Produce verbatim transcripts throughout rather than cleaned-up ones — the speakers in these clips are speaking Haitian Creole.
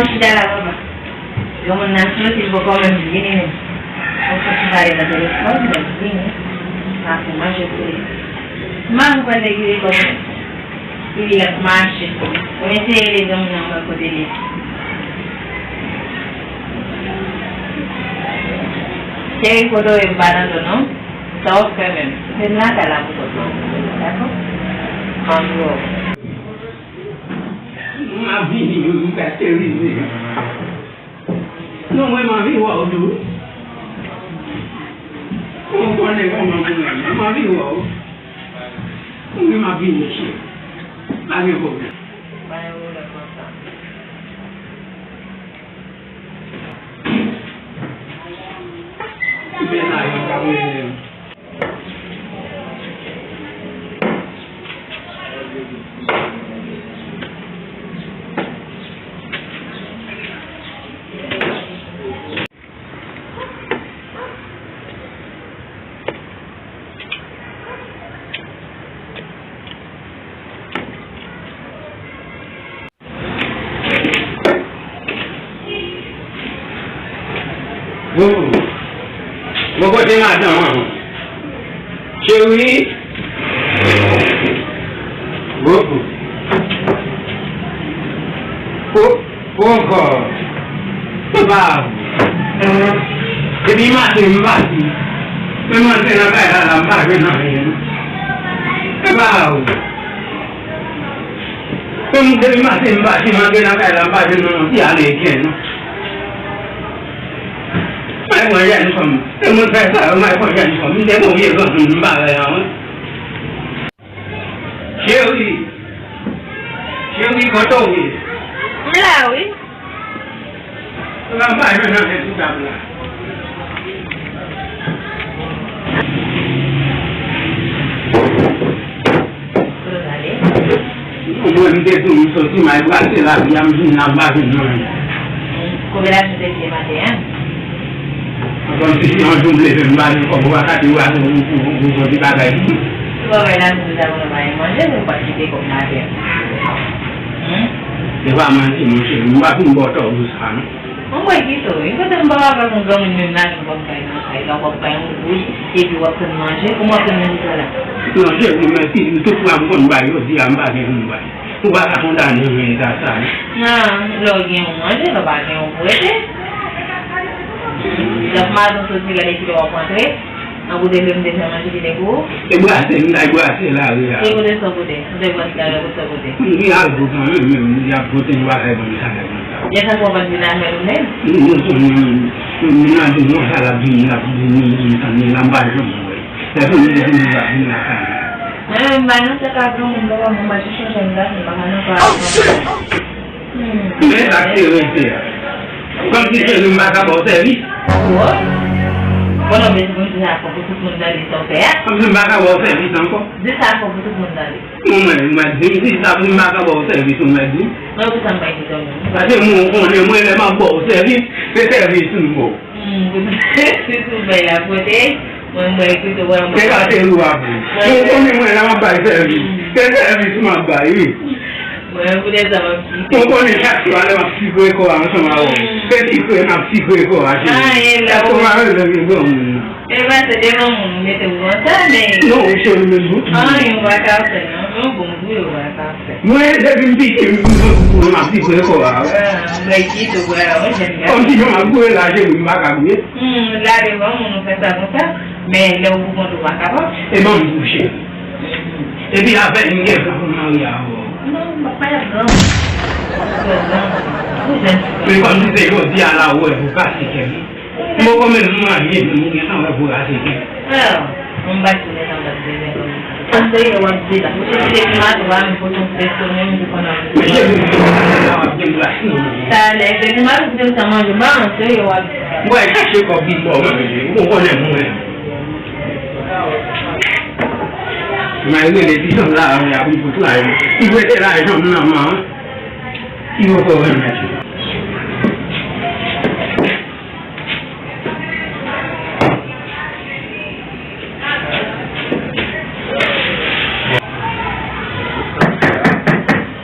Chita la, papa. Yon moun nan soti, li poko menm vini menm. Ou soti pale nan telefòn, mwen vini. Pa pou manje pou li. Mwen, mwen pral leve kòm li ap mache. Mwen eseye rele granmoun nan, mwen kote li ye. Cheri, kote w ye, m pa nan zòn nan. Sa w ap fè menm? Men m lakay la pou kont mwen. Dakò? M ap vini, m prèske rive. Non, mwen, m anvi wè w tou. Ou konnen kòman mwen ye. M anvi wè w. Mwen, m ap vini, cheri. Pa gen pwoblèm. Pa gen pwoblèm, papa. Mennaj mwen k ap rele m. Bon, bon, kote madanm an? Cheri. Bon. Bon, bon ankò. Bon, pa. Depi maten m pati. Men m antre nan kay la, la, m pa jwenn anyen. Bon, pa. Menm depi maten m pati, m antre nan kay la, m pa jwenn yon ti ale ken non. Mwen pran jèn fanm. E mwen fè sa, mwen pran jèn fanm. M te bon vye granmoun, m pa wè an, wi. Cheri. Cheri, kote w ye? M la, wi. Ou pa jwenn anyen sou tab la. Mwen, m te tou, m soti, m al brase lari a, m vin la, m pa jwenn anyen. Konbyen lajan w te fè maten an? Kòmsi si yon jou m leve, m pa jwenn kòb, ou pa ka di w achte yon, yon, yon, yon ti bagay pou mwen. Si w pa bay lajan pou sa, mwen pa gen manje, mwen pa kite kòb maten an. Hmm? Se pa manti, monchè. M pa fin ba w tò pou sa, non. Mwen mwen kite w, wi. Kote m pa wè avèk yon granmoun menm lajan w p ap bay nan kay la, w ap bay yon goud, epi w ap tann manje, kòman w ap tann manje sa la? Non, cheri, mèsi, tout fwa m konn bay, jodi a m pa gen pou m bay. Ou pa ka kondane mwen nan eta sa, non. Nan, lè w gen yon manje, lè w pa gen yon pou rete. Lè maten w soti, gade kilè w ap rantre. An kote dlo m te fè manje ki te pou ou? E brase, m t al brase lari a. E kote sa w pote? Ou te brase lari a, kote sa w pote? M gen al gwo kanmenm, menm, y ap pote yon bagay ban m sa, konsa. Lè sa fè w pa t vin avè l ou menm? M, m konnen, m, m nan di non sa l ap vini, l ap vini, m tann li la, m pa janm wè l. Lè fini, li vini, l ap vini lakay mwen. Mwen menm, m pa nan tèt avè w, m pa, m pa chèche yon jèn gason, m pa ka nan kò avè w. Men sa k te rete a. Kòmsi cheri m pa ka ba w sèvis. Bon. Bon, non, men si konn di sa fò pou tout moun tande sa w fè a. Kòmsi m pa ka ba w sèvis ankò. Di sa fò pou tout moun tande. Ou mèt, ou mèt di m, di sa pou m pa ka ba w sèvis, ou mèt di m. Mwen pou sa m pa gen zanmi. Paske mwen konnen mwen lè m ap ba w sèvis, se sèvis m ba w. Hmm, pou sèvis ou bay la pote. Mwen, mwen, ekri tou, mwen, mwen. Se ka te ou apre. Mwen konnen mwen la m ap bay sèvis. Se sèvis m ap bay, wi. Mwen, pou de sa, m ap kite. Mwen konnen chak swa lè m ap sikre kò a ansanm avè w. Se sikre m ap sikre kò a, cheri. Anyen la. Èske w pa bezwen vin granmoun nan? E pa se devan moun ou mete w konsa, men. Non, cheri, men bout. Anyen ou pa ka fè, non. Yon bon bri ou pa ka fè. Mwen, depi m piti, m, m, m, m ap sikre kò a, wi. Ah, mwen kite w la, wi, jèn gason. Kòmsi jan m ap gouye la, cheri, m pa ka gouye. Hmm, la devan moun ou fè sa konsa, men lè w pou kont ou pa kapab. E ban m di w, cheri. Epi avè m gen plan pou m marye avè w. Non, m pa fè plan. Ou jèn. Men kòmsi se jodi a la ou wè pou kase kè m. M poko menm manje, m gentan wè pou kase kè m. Ah, m pa di w gentan bat bezwen kòm sa. Sa serye w ap di la. Ou se ti mato a, m pote yon sèk sou men m pou konn ap. Mesye, m pa w ap gen plas non. Talè, se ti mato pou te sa manje, ba, serye w ap di la. Mwen chache kòb vin ba w manje, ou konnen mwen. Mwen rele ti janm la, mwen ap fout la. Li prete lajan m nan man. Li poko renmen.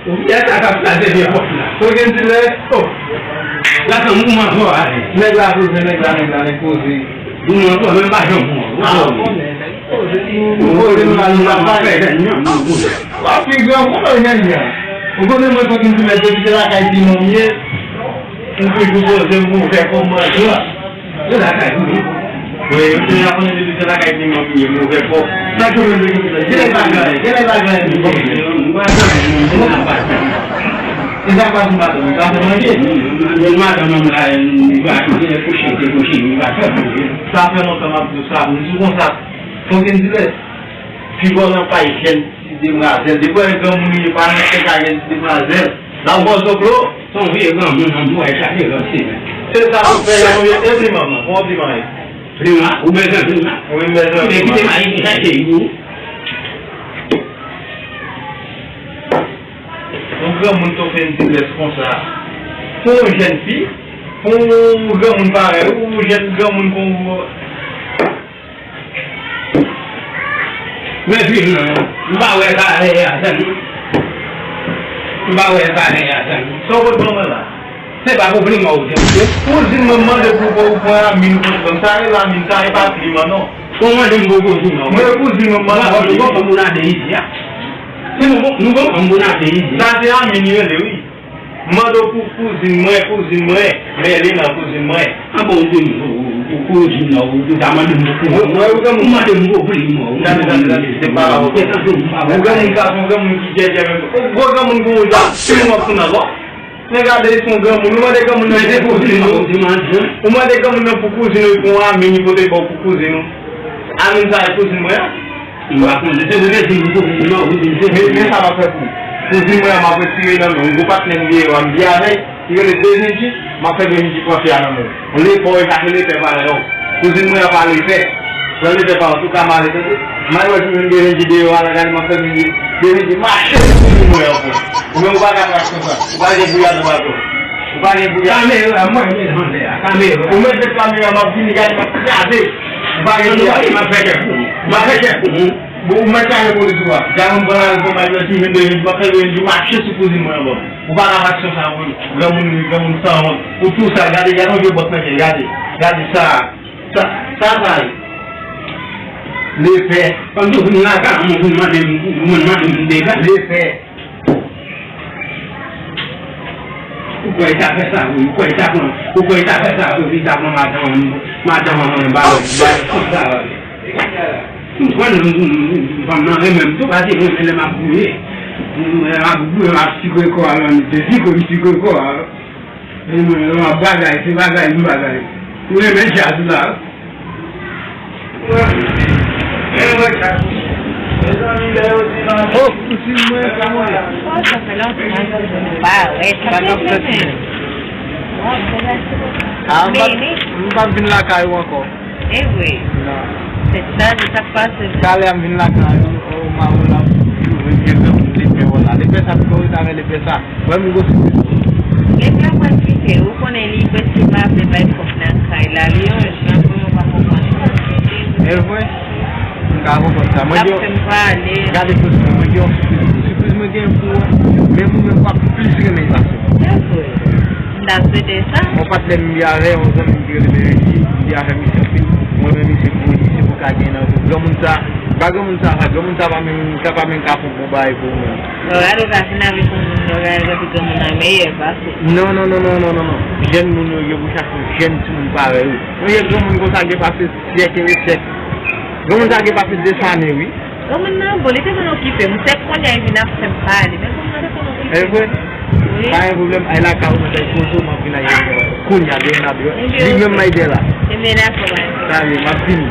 Ou vyè sa k ap kraze vye pòt la. Ou gen ti lè, oh. Gade moun kòman w ale. Nèg la poze, nèg la, nèg la, nèg poze. Moun an poze, men pa janm moun. Ah, ou konnen, nèg poze, nou poze, nou pa, nou pa fè. W ap pi granmoun, non, Jean-Jean. Ou konnen mwen fòk m di mèt depi se lakay ti manm ye. M toujou poze, m ouvè kò m manje. Se lakay ou ye. Wi, m te aprann depi se lakay ti manm li ye, m ouvè kò. Sa k yo menm yo di la? Genlè pa genyen, genlè pa genyen. Mwen pa janm moun, mwen pa janm. E sa k pase madanm ou? Sa fè manje? Madanm an la, li pa kouche, kouche, li pa fè manje. Sa fè lontan m ap di w sa, m di w konsa. Fòk gen dilè. Pi bon nan pay jèn ti demwazèl. Depi w wè granmoun li pa nan kè kay ti demwazèl. L ap bò zoklo. Se yon vye granmoun, nan bwè chaje lòt semèn. Se sa nou fè la, nou ye. E pliman, non? Pran pliman ye. Pliman? Ou bezwen pliman? Wi, m bezwen pliman. Men kite m al chaje li pou ou. Yon granmoun t ap fè yon ti lès konsa. Pou yon jèn fi, pou yon granmoun parèy ou, yon jèn granmoun kon ou. Men pi non, m pa wè sa lè a tann. M pa wè sa lè a tann. Sa w pot ban mwen la? Se pa pou pliman ou te mete. Kouzin mwen mande pou pou ou pran lamin pou mwen. Sa e lamin, sa e pa pliman non. Ou mande m pou kouzin mwen. Mwen kouzin mwen mande. Bon, nou gon moun ade isi a. Se nou gon, nou gon moun ade isi. Sa se lamin li rele wi. Mande w pou kouzin mwen, kouzin mwen. Mèlina kouzin mwen. A bon, ou di m pou, pou kouzin nan, ou ta mande m pou kouzin nan. Ou mande m pou pliman. Gade, gade, gade, se pa ou. Se tankou m pa wè. Ou granmoun sa, se yon granmoun ki djèdjè menm. Ou gwo granmoun pou ou la, pliman w ap tounen ankò. Men gade, se yon granmoun. Ou mande granmoun nan pou kouzin ou. Ou mande granmoun nan pou kouzin ou, pou yon lamin li pote ba w pou kouzin ou. Lamin sa e kouzin mwen an. M pa konnen, se mwen ki di m pou kouzin nan, ou di m se. Men, men sa m ap fè pou ou. Kouzin mwen an, m ap retire nan men w. Yon gwo patnè m genyen, m ap viv avè l. Li rele Dezenji, m ap fè Dezenji pran fè a nan men w. Yon lepè, e pa se lepè parèy ou. Kouzin mwen an pa lepè. Pran lepè pa ou, tout sa male tande. M al wè si menm Dezenji deyò a la, gade m ap fè Dezenji, Dezenji mache sou kouzin mwen an ankò. Ou menm ou pa ka mache konsa. Ou pa gen pou y al nan bato. Ou pa gen pou y al. Kamera, mwen, men anlè a, kamera. Ou mete kamera, m ap vini, gade, m ap kraze. Ou pa gen pou y al. M ap fè kè pou ou. M ap fè kè pou ou. Bon, ou mèt kare polis ou a. Gade m pran lari pou m al nan ti vennde, m ap fè vennde, mache sou kouzin mwen an bon. Ou pa ka fè aksyon sa pou granmoun, granmoun sanwont. Ou tou sa, gade, gade yon vye bòt nan kè, gade. Gade sa. Sa, sa, sa ye. Lepè. Kòm si w vin lakay mwen, ou vin mande m, ou vin mande m dega. Lepè. Ou kwè l ta fè sa vre, ou kwè l ta pran, ou kwè l ta fè sa vre, pou l ta pran madanm, madanm an, ba, ba, konsa. M konn fanm nan renmen m tou, paske renmen lè m ap gouye. Lè m ap gouye, m ap sikre kò a, lè m sikre, m sikre kò a. E mwen, lè m ap bagay, se bagay m bagay. M renmen djaz la. Oh, kouzin mwen, kòman w ye? Oh, sa fè lontan m pa wè. Sa fè lontan. Ah, m pa, m pa vin lakay ou ankò. E vre. Non. Se sa, se sa k pase. Talè a m vin lakay ou, ou, ma ou la, ou vin gen granmoun lepè wè la. Lepè sa, pou ou ta wè lepè sa. Wè m gwo sou. Lepè pral kite, ou konnen li prèske pa vle bay kòb nan kay la. Li yon jan pou mwen pa konprann. E vre? M ka konprann sa. Mwen di yo, gade kouzin mwen, mwen di yo sipriz. Sipriz mwen gen pou ou. Men ou menm w ap plis renmen l pase m. E vre. M ta swete sa. Yon patnè m viv avè, yon zanmi m ki rele Merenji, m viv avè misye anpil. Mwen renmen misye pou li, se pou ka gen nan granmoun sa. Pa granmoun sa, sa, granmoun sa pa menm, sa pa menm ka fè yon bon bagay pou ou menm. Lè w gade w ka fin avèk yon moun, lè w gade w gade granmoun nan meyè pase. Non, non, non. Jèn moun yo, yo pou chache yon jèn timoun parèy ou. Yon jèn granmoun konsa gen pase syèk e syèk. Granmoun sa gen pase de san ane, wi. Granmoun nan bon, li te konn okipe m. Se kounye a li vin ap fè m pale. Men granmoun nan te konn okipe m. E vre? Wi. Pa gen pwoblèm, ay lakay ou mwen, ay poze w, m ap vin ay kounye a, demen n ap jwe. Li menm m ay dèyè la. Ebyen, dakò, bye. Sa vle, m ap vini.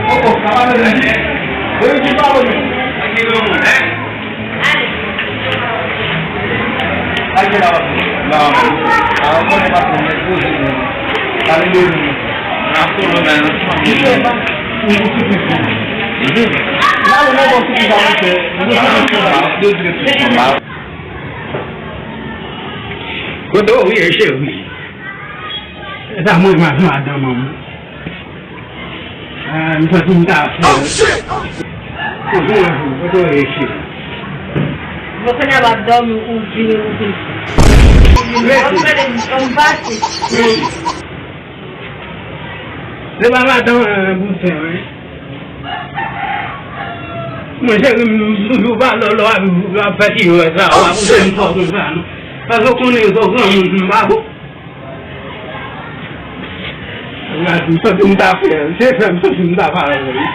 Oh, oh, sa pa vle di. Vle di pa vle. Ak ki granmoun, hein? Kote w ye, cheri? E sa mwen, madanm an. Ah, m santi m ta fè. Oh, shit! Kote w ye, cheri? Ou fè nèg ap dòmi, ou vini, ou vini. Ou fè de, ou pase. Se pa madan, euh, Bousen, wi. Mwen, cheri m, toujou pa lò, lò, ap fè ki wè sa, w ap fè m fò konsa, non. Paske w konnen, sou granmoun, m pa bon. Gad, m santi m ta fè, se fè m santi m ta fè, wi.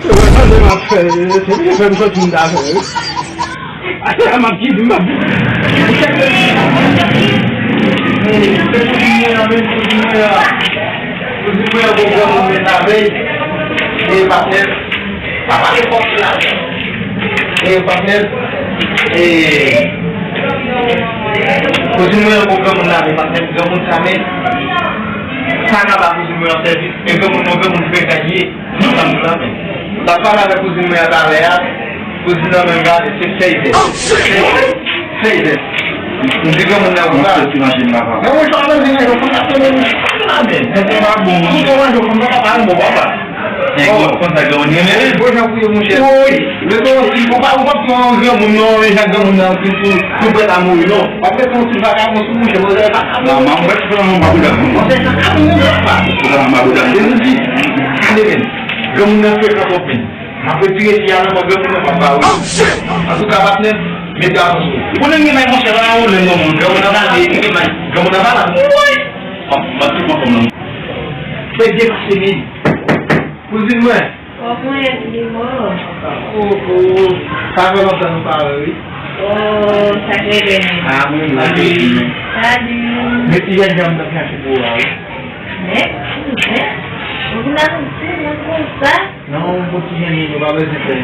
Se fè m santi m ap fè, se fè m santi m ta fè, wi. Ase a m ap kite m ap. Kouzin mwen an, men kouzin mwen an. Kouzin mwen an, bon granmoun men lavèy. E patnè. Papa e kòk la. E patnè. E kouzin mwen an, bon granmoun lavèy, patnè. Granmoun sa men. Sa ka ba kouzin mwen an sèvis. E granmoun nan granmoun frekant ye. Sa m di la, men. L ap pale avèk kouzin mwen an talè a. Kouzin nan menm gade, se fèy vèt. Fèy vèt. M di granmoun nan konsa. Mwen soti nan jèn papa. Men mwen chwa nan jèn nan, konsa se menm. A, men. Nèg la pa bon. Mwen chwa nan jèn, konsa pa bon, papa. Nèg yo konsa granmoun renmen. Bon jan pou yo, monchè. Wi. Men se yon ti, ou pa, ou pa pran yon granmoun, non, men jan granmoun nan, ki tou, tou prèt a mouri, non. W ap mete yon ti vakabon sou mouche, manzè vakabon. Non, manman, mwen pa nan baboudak, non. Manzè vakabon, non, papa. Ou pa nan baboudak. Se nou di. Gade, men. Granmoun nan frekan twòp, men. M ap retire fi a nan men granmoun nan, papa, wi. Antouka, patnè, met gaz sou. Ou konnen gen may, monchè, pa nan pwoblèm, granmoun. Granmoun nan pale, gen may. Granmoun nan pale. Wi. Bon, m ap tout pran kòm nan. Fè depase, men. Kouzin mwen. Kòman w ye, Limo? Oh, oh. Sa fè lontan nou pa wè, wi. Oh, sa k rele menm. Ah, mwen la, wi. Salut. Men ti jèn jan m t ap chache pou ou a, wi. Men, men, ou vin ak yon ti moun konsa? Non, yon bon ti jèn, nou pa bezwen fè.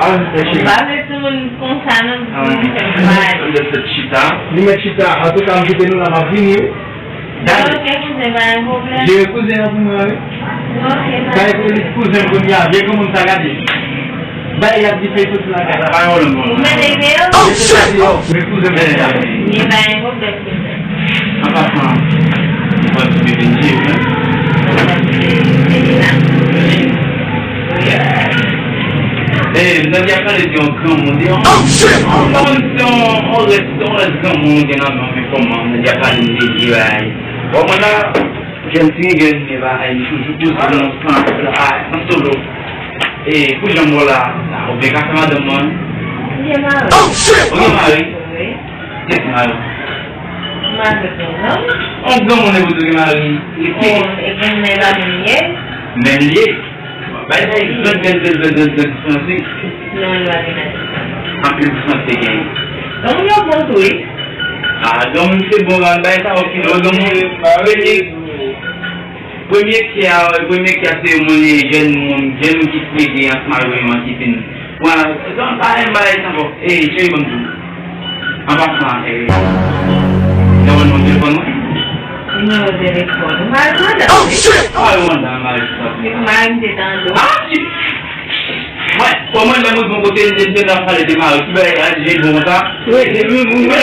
Pa bezwen fè cheri. Ou pa vle timoun konsa, non, pou timoun fè mal. Li mèt chita. Li mèt chita. Antouka, m kite nou la, m ap vini, wi. Dale. Ok, kouzen, pa gen pwoblèm. Jere kouzen an pou mwen, wi. Ok, pa gen pwoblèm. Sa e pou li kouzen kounye a, vye granmoun sa gade. Bay y ap di fè soti nan kay la. Pa gen pwoblèm, non. Ou mete deyò? Mete sa deyò, men kouzen mwen sa. Li pa gen pwoblèm, kouzen. An pasan, mwen ti bebe Dye, wi. Mwen ti bebe la. Wi. Eh, m tande y ap pale de yon granmoun, de yon, yon granmoun, se yon, yon rès, se yon rès granmoun gen nan men w, men kòman, m tande y ap pale de vye bagay. Bon, mwen la, jèn ti grenn, men bagay, li toujou poze nan san, a, an solo. Eh, pou jan m wè w la, ou byen ka fè madanm mwen. Ou gen mari? Ou gen mari? Wi. Kiyès mari w? Mari w non? On granmoun epi w gen mari. Bon, e granmoun nan e pa menm li ye? Menm li ye. Bay sa egzanp, bèl, bèl, bèl, bèl, bèl diferans, wi. Non, li pa gen anpil diferans. Anpil diferans te genyen. Granmoun yo bon tou, wi. Ah, granmoun se bon, granmoun bay sa, ok, non, granmoun, premye, premye kè a, premye kè a se moun, jèn moun, jèn moun ki plede ansanm avè m an ki fin Bon, donk, pa menm bagay sa ankò. Eh, cheri, ban m di w. An pasan, eh, nan mwen non telefòn mwen. Nimewo telefòn. Ou mari madanm, wi. Oh, shit! Ah, yo, madanm, mari sa. Epi mari m te tande w. Ah, shit! Mwen, kòman lè mwen bon kote, m te, m te nan pale de mari, ki bagay a, je bon konsa? Wi, wi, wi, wi.